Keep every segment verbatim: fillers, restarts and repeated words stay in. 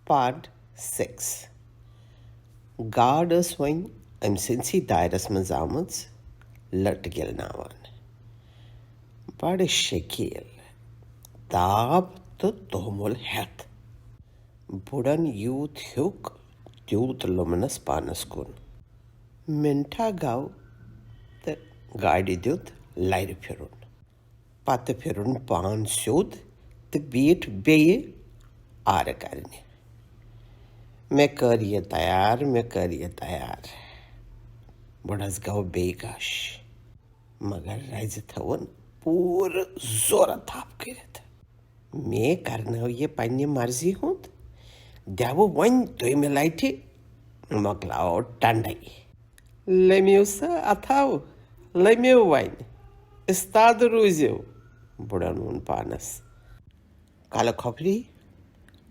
Part six. گاڈ ٲس وۄنۍ أمۍ سٕنٛدسٕے دایرس منٛز آمٕژ لٔٹ گِلناوان۔ بڑٕ شکیل، داب تہٕ تومُل ہٮ۪تھ۔ بُڈن یوٗت ہیوٚک، تیوٗت لوٚمنس پانس کُن۔ منٹھا گوٚو تہٕ گاڑِ دیُت لرِ پھِرُن۔ پتہٕ پھِرُن پان سیوٚد تہٕ بیٖٹھ بیٚیہِ آرٕ کرنہِ۔ "مےٚ کٔر یہِ تیار، مےٚ کٔر یہِ تیار۔" بُڈس گوٚو بیٚیہِ غش، مگر رزِ تھٲوٕن پوٗرٕ زورٕ تھپھ کٔرِتھ۔ "مے کرنٲو یہِ پننہِ مرضی ہُنٛد، دٮ۪وٕ وۄنۍ دوٚیمہِ لٹہِ، مۄکلاوو ٹنڈے۔" "لٔمِو سا اتھو، لٔمِو وۄنۍ، استاد روٗزِو،" بُڈن ووٚن پانس۔ کلہٕ کھۄپری،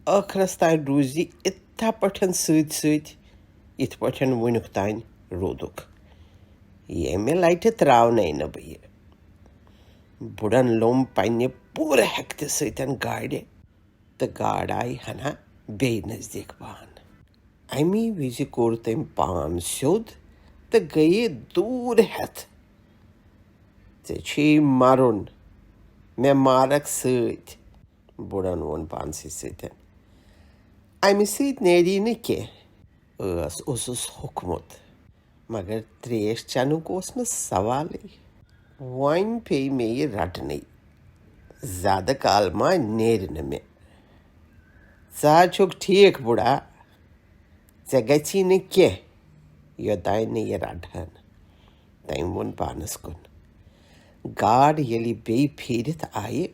ٲخرس تام روٗز یہِ اِتھا پٲٹھۍ سۭتۍ سۭتۍ، یِتھ پٲٹھۍ وُنیُک تام روٗدُکھ۔ ییٚمہِ لٹہِ تراونَے نہٕ بہٕ یہِ۔ بُڈن لوٚم پننہِ پوٗرٕ ہٮ۪کتہِ سۭتۍ گاڑِ، تہٕ گاڈ آیہِ ہنا بیٚیہِ نزدیٖک پہن۔ اَمی وِزِ کوٚر تٔمۍ پان سیوٚد تہٕ گٔیہِ دوٗر ہٮ۪تھ۔ "ژےٚ چھُے مرُن، مےٚ مارکھ سۭتۍ،" بُڈن ووٚن پانسٕے سۭتۍ۔ "اَمہِ سۭتۍ نیری نہٕ کینٛہہ۔" ٲس اوسُس ہوٚکھمُت، مگر تریش چنُک اوس نہٕ سوالٕے۔ وۄنۍ پیٚیہِ مےٚ یہِ رٹنٕے۔ زیادٕ کال ما نیرِ نہٕ مےٚ۔ "ژٕ حظ چھُکھ ٹھیٖک، بُڈا۔ ژےٚ گژھی نہٕ کینٛہہ، یوٚتام نہٕ یہِ رٹہٕ ہن۔" تٔمۍ ووٚن پانس کُن۔ گاڈ ییٚلہِ بیٚیہِ پھیٖرِتھ آیہِ،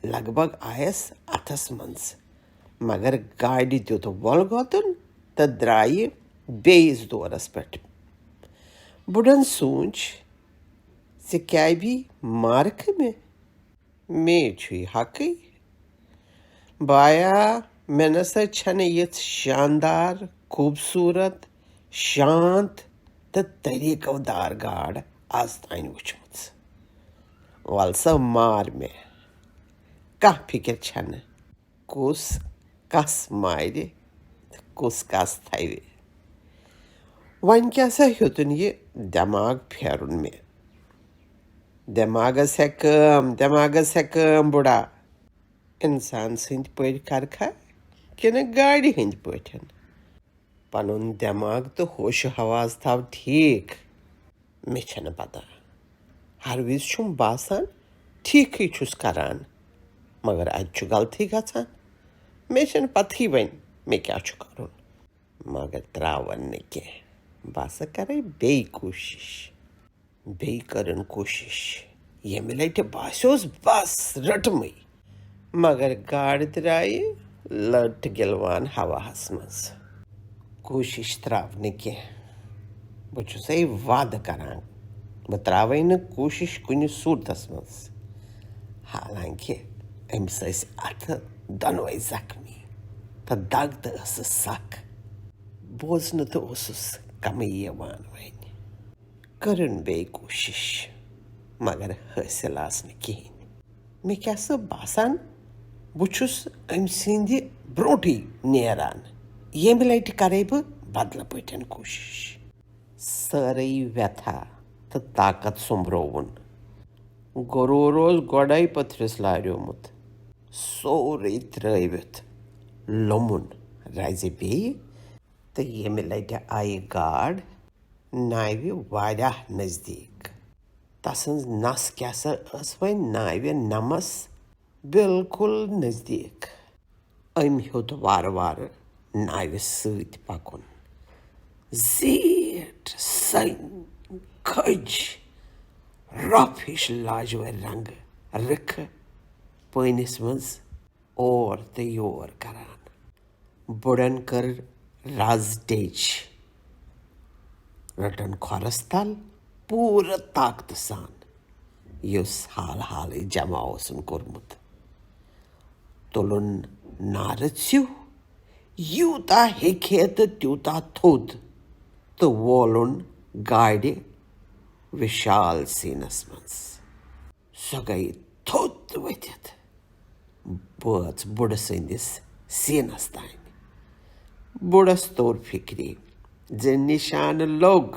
لگ بگ آیس اتھس منٛز، مگر گاڑِ دیُت وۄلہٕ گۄتُن تہٕ درٛایہِ بیٚیِس دورس پٮ۪ٹھ۔ بُڈن سوٗنچ، "ژےٚ کیٛاہ بی مارکھٕ مےٚ؟ مے چھُے حقٕے۔ بایا، مےٚ نسا چھنہٕ یِژھ شاندار، خوٗبصوٗرت، شانت تہٕ طریٖقو دار گاڈ از تام وٕچھمٕژ۔ ول سا مار مےٚ، کانٛہہ فِکر چھنہٕ کُس کس مارِ تہٕ کُس کس تھاوِ۔" وۄنۍ کیٛاہ سا ہیوٚتُن یہِ دٮ۪ماغ پھیرُن مےٚ؟ دٮ۪ماغس ہٮ۪کھ کٲم، دٮ۪ماغس ہٮ۪کھ کٲم، بُڈا۔ انسان سٕنٛدۍ پٲٹھۍ کرکھا کِنہٕ گاڑِ ہٕنٛدۍ پٲٹھۍ؟ پنُن دٮ۪ماغ تہٕ ہوش و حواس تھاو ٹھیٖک۔ مےٚ چھنہٕ پتہ، ہر وِزِ چھُم باسان ٹھیٖکھٕے چھُس کران، مگر اتہِ چھُ غلطی گژھان۔ مےٚ چھنہٕ پتہٕے وۄنۍ مےٚ کیٛاہ چھُ کرُن۔ مگر تراون نہٕ کینٛہہ، بہٕ ہسا کرے بیٚیہِ کوٗشِش۔ بیٚیہِ کٔرٕن کوٗشِش۔ ییٚمہِ لٹہِ باسیوس بس رٔٹمٕے، مگر گاڈٕ درٛایہِ لٔٹ گِلوان ہواہس منٛز۔ کوٗشِش تراو نہٕ کینٛہہ۔ بہٕ چھُسے وعدٕ کران، بہٕ تراوے نہٕ کوٗشِش کُنہِ صوٗرتس منٛز۔ حالانکہِ أمِس ٲسۍ اتھٕ دۄنوے زخمی تہٕ دگ تہٕ ٲسٕس سخ۔ بوزنہٕ تہٕ اوسُس کمٕے یِوان وۄنۍ۔ کٔرٕن بیٚیہِ کوٗشِش، مگر حٲصِل آس نہٕ کِہیٖنۍ۔ مےٚ کیٛاہ سا باسان، بہٕ چھُس أمۍ سٕنٛدِ برونٛٹھٕے نیران۔ ییٚمہِ لٹہِ کرے بہٕ بدلہٕ پٲٹھۍ کوٗشِش۔ سٲرٕے وٮ۪تھا تہٕ طاقت سوٚمبرووُن۔ غروٗر اوس گۄڈَے پٔتھرِس لاریومُت۔ سورُے ترٛٲوِتھ لوٚمُن رزِ بیٚیہِ، تہٕ ییٚمہِ لٹہِ آیہِ گاڈ ناوِ واریاہ نزدیٖک۔ تسٕنٛز نس کیٛاہ سا ٲس وۄنۍ ناوِ نمس بالکل نزدیٖک۔ أمۍ ہیوٚت وارٕ وارٕ ناوِ سۭتۍ پکُن۔ زیٖٹھ، سٔنۍ، کھٔج، رۄپھ ہِش لاجوَرِ رنٛگہٕ رٕکھٕ پٲنِس منٛز اور تہٕ یور کران۔ بُڈن کٔر رز ڈیٚج، رٔٹٕن کھۄرس تل پوٗرٕ طاقتہٕ سان، یُس حال حالٕے جمع اوسُن کوٚرمُت۔ تُلُن نارٕ ژِیوٗ، یوٗتاہ ہیٚکہِ ہے تہٕ تیوٗتاہ تھوٚد، تہٕ وولُن گاڑِ وِشال سیٖنس منٛز۔ سۄ گٔیہِ تھوٚد ؤتھِتھ بٲژ بُڈٕ سٕنٛدِس سیٖنس تام۔ بُڈس توٚر فِکرِ زِ نِشانہٕ لوٚگ،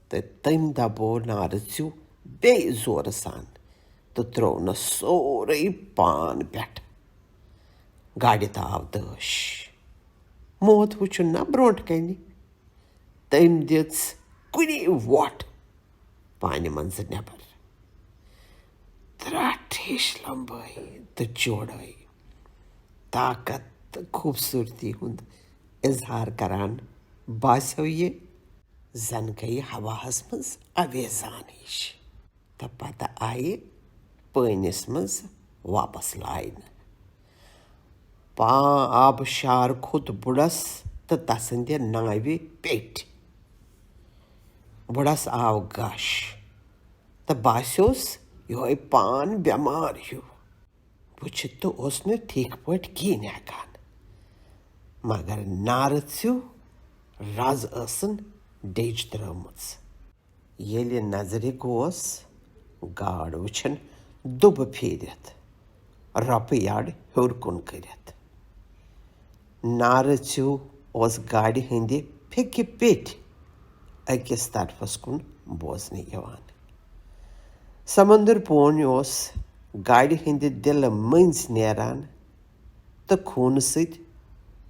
تہٕ تٔمۍ دبوو نارٕ ژیوٗ بیٚیہِ زورٕ سان تہٕ ترٛوونس سورُے پان پٮ۪ٹھ۔ گاڑِ تاو دٲش۔ موت وُچھُن نہ برونٛٹھ کنہِ۔ تٔمۍ دِژ کُنی وۄٹھ پانہِ منٛزٕ نٮ۪بر۔ ترٛٹھ ہِش لمبٲے تہٕ چوڑٲے، طاقت تہٕ خوٗبصوٗرتی ہُنٛد اظہار کران باسیو یہِ زن گٔیہِ ہوہس منٛز اویزان ہِش۔ تہٕ پتہٕ آیہِ پٲنِس منٛز واپس لاینہٕ۔ پا آبہٕ شار کھوٚت بُڈس تہٕ تسٕنٛدِ ناوِ پیٚٹھۍ۔ بُڈس آو غش تہٕ باسیوس یِہوٚے پان بٮ۪مار ہیوٗ۔ وٕچھِتھ تہٕ اوس نہٕ ٹھیٖک پٲٹھۍ کِہیٖنۍ ہٮ۪کان، مگر نارٕ ژیوٗ رز ٲسٕن ڈیٚج ترٲومٕژ۔ ییٚلہِ نظرِ گوس، گاڈ وٕچھِن دُبہٕ پھیٖرِتھ، رۄپہٕ یڈ ہیوٚر کُن کٔرِتھ۔ نارٕ ژیوٗ اوس گاڑِ ہٕنٛدِ پھیٚکہِ پیٚٹھۍ أکِس طرفس کُن بوزنہٕ یِوان۔ سمندر پونۍ اوس گاڑِ ہٕنٛدِ دِلہٕ مٔنٛزۍ نیران تہٕ خوٗنہٕ سۭتۍ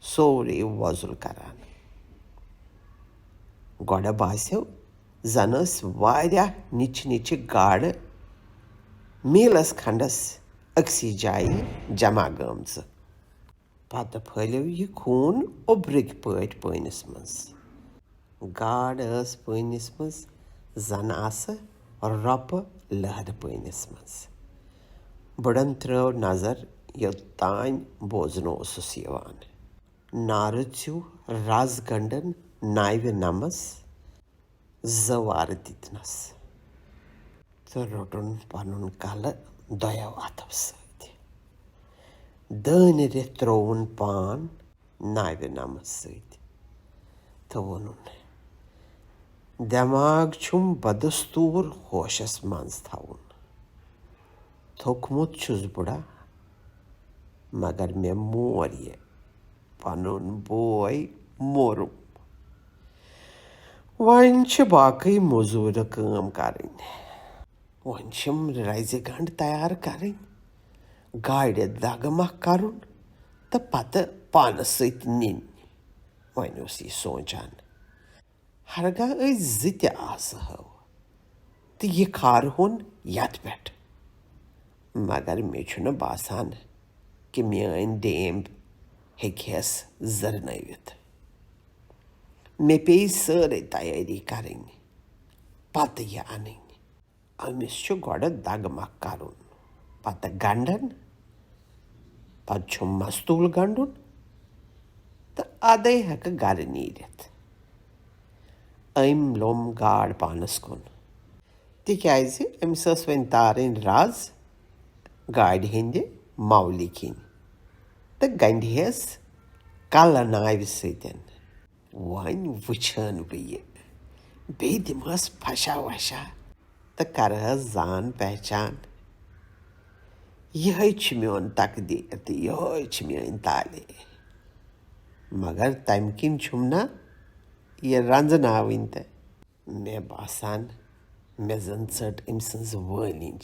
سورُے وۄزُل کران۔ گۄڈٕ باسیو زن ٲسۍ واریاہ نِچہِ نِچہِ گاڈٕ میٖلس کھنٛڈس أکسٕے جایہِ جمع گٔمژٕ۔ پتہٕ پھٔہلیو یہِ خوٗن اوٚبرٕکۍ پٲٹھۍ پٲنِس منٛز۔ گاڈ ٲس پٲنِس منٛز زن آسہٕ رۄپہٕ لہرٕ پٲنِس منٛز۔ بُڈن ترٲو نظر یوٚتام بوزنہٕ اوسُس یِوان۔ نارٕ ژیوٗ رز گنڈن ناوِ نمس زٕ وارٕ دِتنس تہٕ روٚٹُن پنُن کلہٕ دۄیو اتھو سۭتۍ۔ دٲنہِ رِتھ ترٛووُن پان ناوِ نمس سۭتۍ تہٕ ووٚنُن، "دٮ۪ماغ چھُم بدستوٗر ہوشس منٛز تھاوُن۔ تھوٚکمُت چھُس بُڈا، مگر مےٚ مور یہِ پنُن بوے مورُم۔ وۄنۍ چھِ باقٕے مٔزوٗرِ کٲم کرٕنۍ۔ وۄنۍ چھِم رزِ گنٛڈ تیار کرٕنۍ، گاڑِ دگہٕ مکھ کرُن تہٕ پتہٕ پانس سۭتۍ نِنۍ۔" وۄنۍ اوس یہِ سونٛچان، ہرگاہ أسۍ زٕ تہِ آسہٕ ہو تہٕ یہِ کھارہون یتھ پٮ۪ٹھ، مگر مےٚ چھُنہٕ باسان کہِ میٲنۍ ڈیمب ہیٚکہِ ہس زرنٲوِتھ۔ مےٚ پیٚیہِ سٲرٕے تیٲری کرٕنۍ، پتہٕ یہِ انٕنۍ۔ أمِس چھُ گۄڈٕ دگہٕ مکھ کرُن، پتہٕ گنڈن، پتہٕ چھُم مستوٗل گنڈُن تہٕ ادے ہٮ۪کہٕ گرٕ نیٖرِتھ۔ أمۍ لوٚم گاڈ پانس کُن، تِکیازِ أمِس ٲس وۄنۍ تارٕنۍ رز گاڑِ ہٕنٛدِ مولہِ کِنۍ تہٕ گنڈِ ہٮ۪س کلہٕ ناوِ سۭتۍ۔ وۄنۍ وٕچھن بہٕ یہِ، بیٚیہِ دِمہس پھشا وشا تہٕ کرہس زان پہچان۔ یِہوٚے چھُ میون تقدیٖر تہٕ یِہوٚے چھِ میٲنۍ تعلیٖم۔ مگر تمہِ کِنۍ چھُم نہ یہِ رنزناوٕنۍ تہٕ۔ مےٚ باسان، مےٚ زن ژٔٹ أمۍ سٕنٛز وٲلِنج،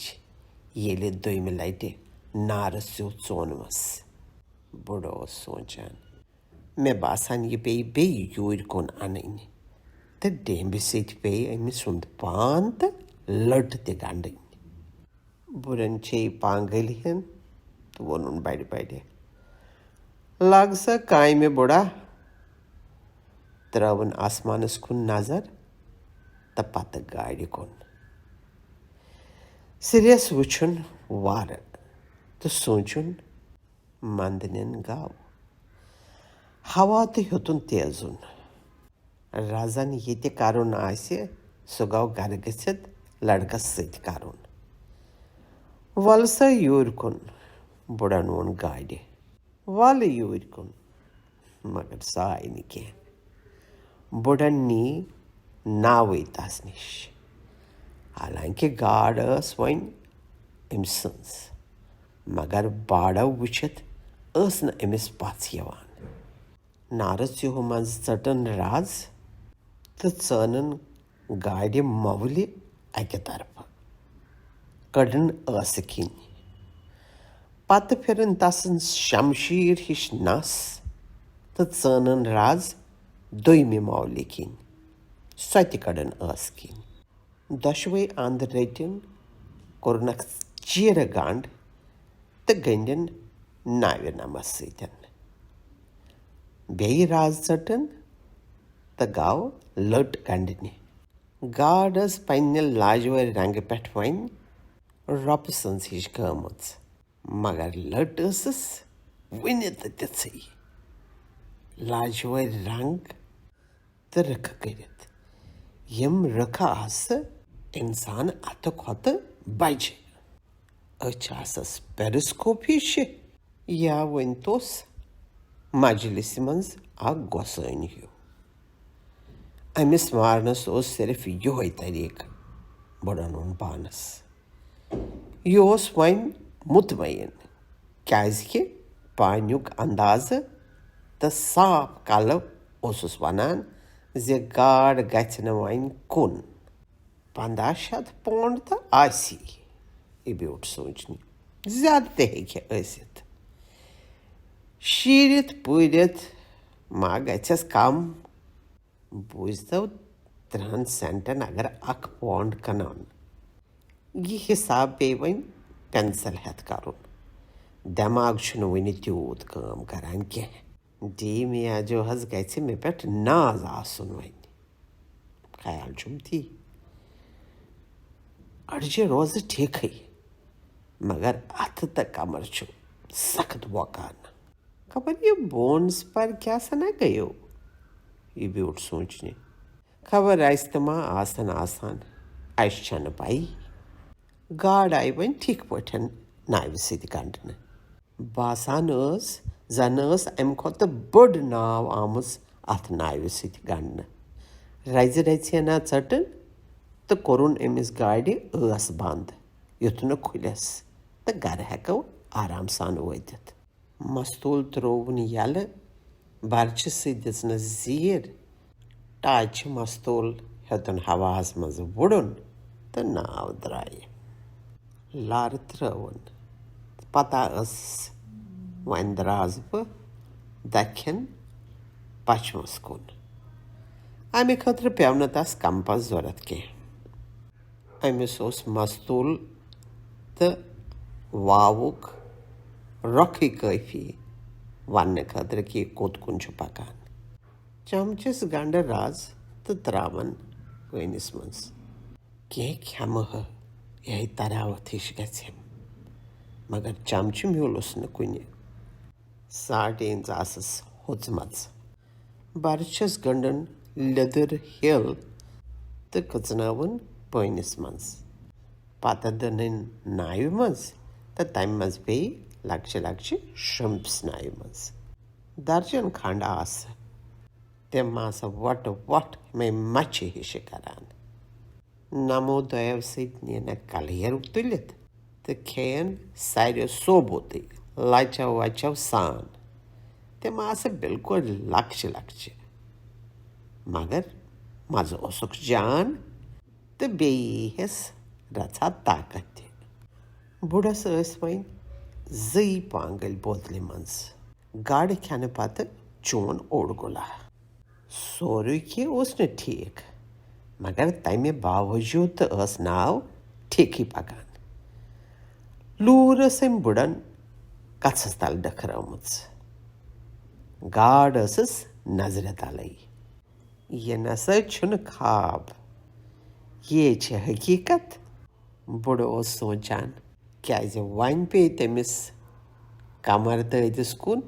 ییٚلہِ دوٚیمہِ لٹہِ نارس سیوٚد ژونمس۔ بُڈٕ اوس سونٛچان، مےٚ باسان، یہِ پیٚیہِ بیٚیہِ یوٗرۍ کُن انٕنۍ۔ تہٕ ڈیمبہِ سۭتۍ پیٚیہِ أمۍ سُنٛد پان تہٕ لٔٹ تہِ گنڈٕنۍ۔ بُڈن چھے پانگٔلۍ ہن تہٕ ووٚنُن بڑِ بڑِ، "لگ سا کامہِ بُڈا۔" ترٲوٕن آسمانس کُن نظر تہٕ پتہٕ گاڑِ کُن۔ سِریس وُچھُن وارٕ تہٕ سونٛچُن، مندنٮ۪ن گاو۔ ہوا تہٕ ہیوٚتُن تیزُن۔ رزن یہِ تہِ کرُن آسہِ، سُہ گوٚو گرٕ گٔژھِتھ لڑکس سۭتۍ کرُن۔ "ولہٕ سا یوٗرۍ کُن۔" بُڈن ووٚن گاڑِ، "ولہٕ یوٗرۍ کُن۔" مگر سۄ آیہِ نہٕ کینٛہہ۔ بُڈن نی ناوٕے تس نِش۔ حالانکہ گاڈ ٲس وۄنۍ أمۍ سٕنٛز، مگر باڑو وٕچھِتھ ٲس نہٕ أمِس پژھ یِوان۔ نارٕ ژیوٗہہٕ منٛز ژٔٹٕن راز تہٕ ژٲنٕن گاڑِ مۄلہِ اَکہِ طرفہٕ۔ کٔڈٕن ٲسہٕ کِنۍ۔ پتہٕ پھِرٕن تسٕنز شمشیر ہِش نس تہٕ ژٲنٕن راز دوٚیمہِ مۄلہِ کِنۍ۔ سۄ تہِ کٔڈٕن ٲسہٕ کِنۍ۔ دۄشوے اند رٔٹِن، کوٚرنکھ چیرٕ گنڈ تہٕ گٔنڈِن ناوِ نمس سۭتۍ۔ بیٚیہِ راز ژٔٹٕن تہٕ گوٚو لٔٹ گنڈنہِ۔ گاڈ ٲس پننہِ لاجوٲرۍ رنگہٕ پٮ۪ٹھ وۄنۍ رۄپہٕ سٕنز ہِش گٔمٕژ، مگر لٔٹ ٲسٕس وُنہِ تہِ تِژھٕے۔ لاجوٲرۍ رنگ تہٕ رٕکھٕ کٔرِتھ، یِم رٕکھٕ آسہٕ اِنسان اَتھٕ کھۄتہٕ بجہِ۔ أچھ آسس پیرسکوپ ہِشہِ، یا ؤنۍ توس مجلسہِ منٛز اکھ گۄسٲنۍ ہیوٗ۔ أمِس مارنس اوس صرف یِہوے طریٖقہٕ، بُڈن ووٚن پانس۔ یہِ اوس وۄنۍ مطمئن، کیازِ کہِ پانیُک اندازٕ تہٕ صاف کلہٕ اوسُس ونان زِ گاڈ گژھِ نہٕ وۄنۍ کُن۔ پنٛداہ شتھ پونڈ تہٕ آسی، یہِ بیوٗٹھ سونچنہِ، زیادٕ تہِ ہیٚکہِ ٲسِتھ۔ شیٖرِتھ پوٗرِتھ ما گژھٮ۪س کم؟ بوٗزتو، ترٛہن سینٹن اگر اکھ پونڈ کٕنان۔ یہِ حساب پیٚیہِ وۄنۍ پینسل ہٮ۪تھ کرُن۔ دٮ۪ماغ چھُنہٕ وُنہِ تیوٗت کٲم کران کینٛہہ۔ ڈی میاجوہس گژھِ مےٚ پٮ۪ٹھ ناز آسُن وۄنۍ۔ خیال چھُم تی۔ أڈجہِ روزٕ ٹھیٖکھٕے، مگر اَتھٕ تہٕ کمر چھُ سخت وۄکان۔ خبر یہِ بون سپر کیٛاہ سنا گٔیو؟ یہِ بیوٗٹھ سونٛچنہِ۔ خبر اَسہِ تہِ ما آسن آسان، اَسہِ چھَنہٕ پَیی۔ گاڈ آیہِ وۄنۍ ٹھیٖک پٲٹھۍ ناوِ سۭتۍ گنٛڈنہٕ۔ باسان ٲس زن ٲس امہِ کھۄتہٕ بٔڑ ناو آمٕژ اتھ ناوِ سۭتۍ گنڈنہٕ۔ رزِ رژھینا ژٔٹٕن تہٕ کوٚرُن أمِس گاڑِ ٲس بند، یُتھ نہٕ کھُلٮ۪س تہٕ گرٕ ہٮ۪کو آرام سان وٲتِتھ۔ مستول ترووُن یلہٕ، برچہِ سۭتۍ دِژنس زیٖر۔ ٹاچہِ مستول ہیوٚتُن ہوہَس منٛز وُڈُن تہٕ ناو درٛایہِ۔ لارٕ ترٲوٕن۔ پتہ ٲس، وۄنۍ درٛاس بہٕ دَکھٮ۪ن پچھمَس کُن۔ اَمہِ خٲطرٕ پیوٚو نہٕ تَس کمپَس ضوٚرَتھ کینٛہہ۔ أمِس اوس مستول تہٕ واوُک رۄخٕے کٲفی وننہٕ خٲطرٕ کہِ یہِ کوٚت کُن چھُ پکان۔ چمچس گنڈٕ رز تہٕ تراون پٲنِس منٛز۔ کینٛہہ کھٮ۪مہٕ ہا، یِہے تراوتھ ہِش گژھٮ۪م، مگر چمچہٕ میوٗلُس نہٕ کُنہِ۔ سارڈینز آسس ہوٚژمژ۔ برچھس گنڈن لیٚدٕر ہِل تہٕ کٕژنٲوٕن پٲنِس منٛز۔ پتہٕ دٕنٕنۍ ناوِ منٛز تہٕ تمہِ منٛز بیٚیہِ لۄکچہِ لۄکچہِ شرمپس ناوِ منٛز۔ درجن کھنڈ آسہٕ۔ تِم آسہٕ وۄٹہٕ وۄٹھ یِمے مچھِ ہِشہِ کران۔ نمو دۄیو سۭتۍ نِنکھ کلیر تُلِتھ تہٕ کھیٚین ساروِیو صوبوتٕے لچو وچو سان۔ تِم آسہٕ بالکل لۄکچہِ لۄکچہِ، مگر مزٕ اوسُکھ جان تہٕ بیٚیہِ ییٖہس رژھا طاقت تہِ۔ بُڈس ٲسۍ وۄنۍ زٕے پانگلۍ بوتلہِ منٛز۔ گاڈٕ کھٮ۪نہٕ پتہٕ چون اوٚڑ گُلا۔ سورُے کینٛہہ اوس نہٕ ٹھیٖک، مگر تمہِ باوجوٗد تہٕ ٲس ناو ٹھیٖکھٕے پکان۔ لوٗر ٲس أمۍ بُڈن کژھس تل ڈٔکھرٲومٕژ۔ گاڈ ٲسٕس نظرِ تلٕے۔ یہِ نسا چھُنہٕ خواب، یہِ چھِ حقیٖقت۔ بُڈٕ اوس سونٛچان، کیٛازِ وۄنۍ پیٚیہِ تٔمِس کمر دٲدِس کُن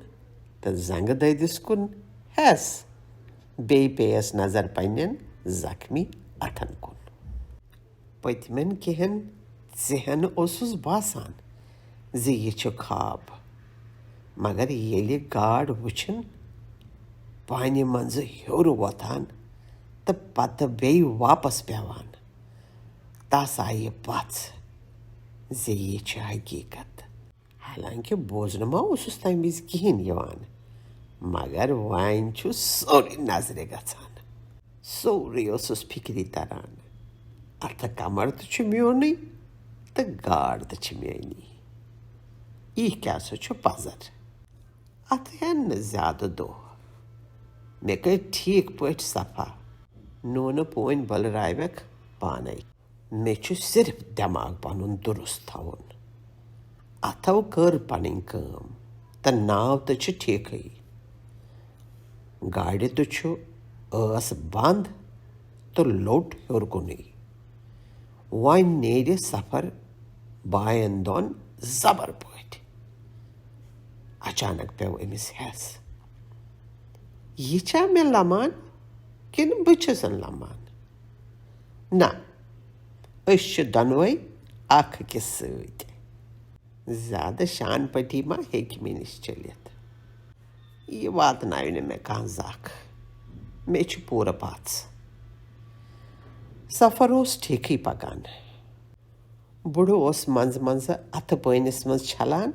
تہٕ زنٛگہٕ دٲدِس کُن ہٮ۪س، بیٚیہِ پیٚیَس نظر پنٛنٮ۪ن زخمی اَتھن کُن۔ پٔتمٮ۪ن کینٛہَن ژیٚہن اوسُس باسان زِ یہِ چھُ خواب، مگر ییٚلہِ گاڈ وٕچھِن پانہِ منٛزٕ ہیوٚر وۄتھان تہٕ پتہٕ بیٚیہِ واپس پٮ۪وان، تس آیہِ پژھ زِ یہِ چھِ حقیٖقت۔ حالانکہِ بوزنہٕ ما اوسُس تمہِ وِزِ کِہیٖنۍ یِوان، مگر وۄنۍ چھُ سورُے نظرِ گژھان۔ سورُے اوسُس فِکرِ تران۔ اَتھٕ کمر تہِ چھُ میونُے تہٕ گاڈ تہِ چھِ میٲنی۔ یہِ کیٛاہ سا چھُ پزر؟ اَتھ ہٮ۪ن نہٕ زیادٕ دۄہ۔ مےٚ کٔرۍ ٹھیٖک پٲٹھۍ صفا۔ نوٗنہٕ پوٗنۍ بٔلراوٮ۪کھ پانے۔ مےٚ چھُ صرف دٮ۪ماغ پنُن درست تھاوُن۔ اَتھو کٔر پنٕنۍ کٲم تہٕ ناو تہِ چھِ ٹھیٖکھٕے۔ گاڑِ تہِ چھُ ٲس بنٛد تہٕ لوٚٹ ہیوٚر کُنُے۔ وۄنۍ نیرِ سفر باین دۄن زبر پٲٹھۍ۔ اچانک پیوٚو أمِس ہٮ۪س۔ یہِ چھا مےٚ لمان کِنہٕ بہٕ چھسن لمان؟ نہ، أسۍ چھِ دۄنوَے اکھ أکِس سۭتۍ۔ زیادٕ شان پٹی ما ہیٚکہِ مےٚ نِش چٔلِتھ؟ یہِ واتناوِ نہٕ مےٚ کانٛہہ زکھ۔ مےٚ چھِ پوٗرٕ پژھ۔ سفر اوس ٹھیٖکھٕے پکان۔ بُڈٕ اوس منٛزٕ منٛزٕ اَتھٕ پٲنِس منٛز چھلان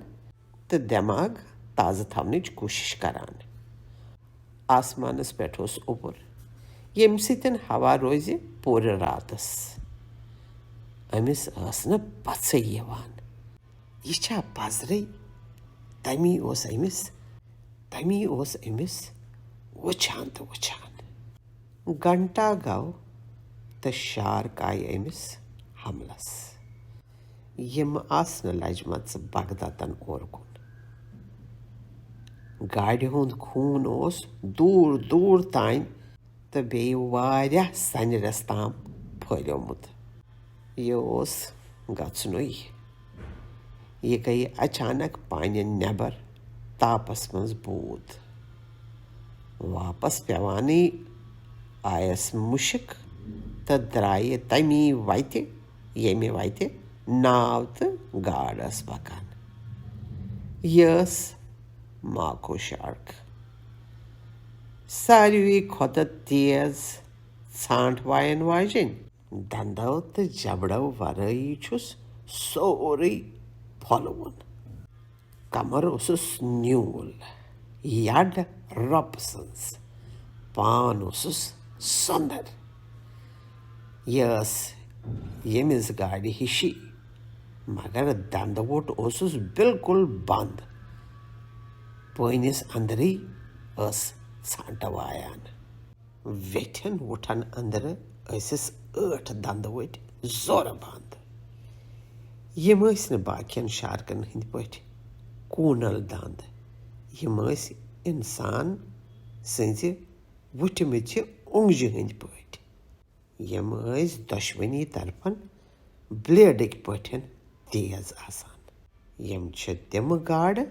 تہٕ دٮ۪ماغ تازٕ تھاونٕچ کوٗشِش کران۔ آسمانس پٮ۪ٹھ اوس اوٚبُر، ییٚمہِ سۭتۍ ہوا روزِ پوٗرٕ راتس۔ أمِس ٲس نہٕ پژھٕے یِوان۔ یہِ چھا پزرٕے؟ تمی اوس أمِس، تمی اوس أمِس وٕچھان تہٕ وٕچھان۔ گھنٹا گوٚو تہٕ شارک آیہِ أمِس حملس۔ یِم آسہٕ نہٕ لجمژٕ بغدادن اورٕ کُن۔ گاڑِ ہُنٛد خوٗن اوس دوٗر دوٗر تام تہٕ بیٚیہِ واریاہ سنرس تام پھٔہلیومُت۔ یہِ اوس گژھنُے۔ یہِ گٔیہِ اچانک پانہِ نٮ۪بر تاپس منٛز بوٗد۔ واپس پٮ۪وانٕے آیس مُشک تہٕ درٛایہِ تمی وتہِ، ییٚمہِ وتہِ ناو تہٕ گاڈ ٲس پکان۔ یہِ ٲس ماکو شارک، ساروی کھۄتہٕ تیز ژھانٛٹھ وایَن واجیٚنۍ۔ دندو تہٕ جبڑو ورٲیی چھُس سورُے پھۄلوُن۔ کمر اوسُس نیوٗل، یڈ رۄپہٕ سٕنٛز، پان اوسُس سۄندر۔ یہِ ٲس ییٚمِس گاڑِ ہِشی، مگر دندٕ ووٚٹ اوسُس بالکل بند۔ پٲنِس اندرٕے ٲس ژھانٛٹہٕ وایان۔ ویٹھٮ۪ن وُٹھن اندرٕ ٲسِس ٲٹھ دندٕ وٕٹۍ زورٕ بند۔ یِم ٲسۍ نہٕ باقین شارکن ہٕنٛدۍ پٲٹھۍ کوٗنل دند۔ یِم ٲسۍ انسان سٕنزِ وُٹھمٕژِ اونگجہِ ہٕنٛدۍ پٲٹھۍ۔ یِم ٲسۍ دۄشوٕنی طرفن بلیڈٕکۍ پٲٹھۍ تیز آسان۔ یِم چھِ تِمہٕ گاڈٕ،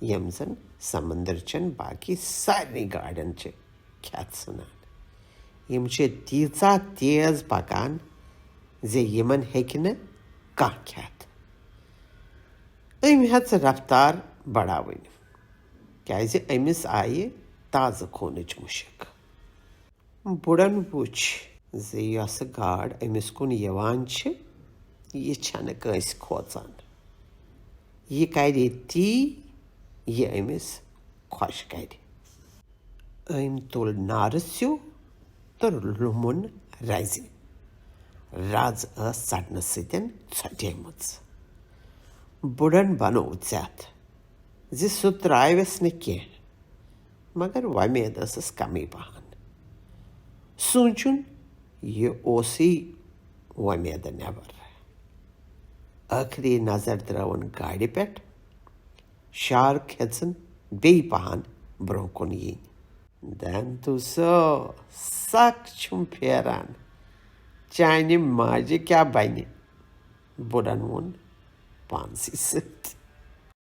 یِم زن سمندر چٮ۪ن باقی سارنٕے گاڈن چھِ کھٮ۪تھ ژھٕنان۔ یِم چھِ تیٖژاہ تیز پکان زِ یِمن ہیٚکہِ نہٕ کانٛہہ کھٮ۪تھ۔ أمۍ ہٮ۪ژ رفتار بڑاوٕنۍ، کیازِ أمِس آیہِ تازٕ خوٗنٕچ مُشک۔ بُڈن وُچھ زِ یۄسہٕ گاڈ أمِس کُن یِوان چھِ، یہِ چھَنہٕ کٲنٛسہِ کھوژان۔ یہِ کَرِ تی، یہِ أمِس خۄش کَرِ۔ أمۍ تُل نارٕ سیوٚو تہٕ لوٚمُن رَزِ۔ رَز ٲس ژَٹنہٕ سۭتۍ ژھۄٹیمٕژ۔ بُڈن بنوو ژٮ۪تھ زِ سُہ ترٛاوٮ۪س نہٕ کینٛہہ، مگر وۄمید ٲسٕس کمٕے پہن۔ سونٛچُن، یہِ اوسُے وۄمیدٕ نٮ۪بر۔ ٲخری نظر ترٲوٕن گاڑِ پٮ۪ٹھ۔ شارک ہیٚژٕن بیٚیہِ پہن برٛونٛہہ کُن یِنۍ۔ دنتو سو، سک چھُم پھیران۔ چانہِ ماجہِ کیٛاہ بنہِ؟ بُڈن ووٚن پانسٕے سۭتۍ۔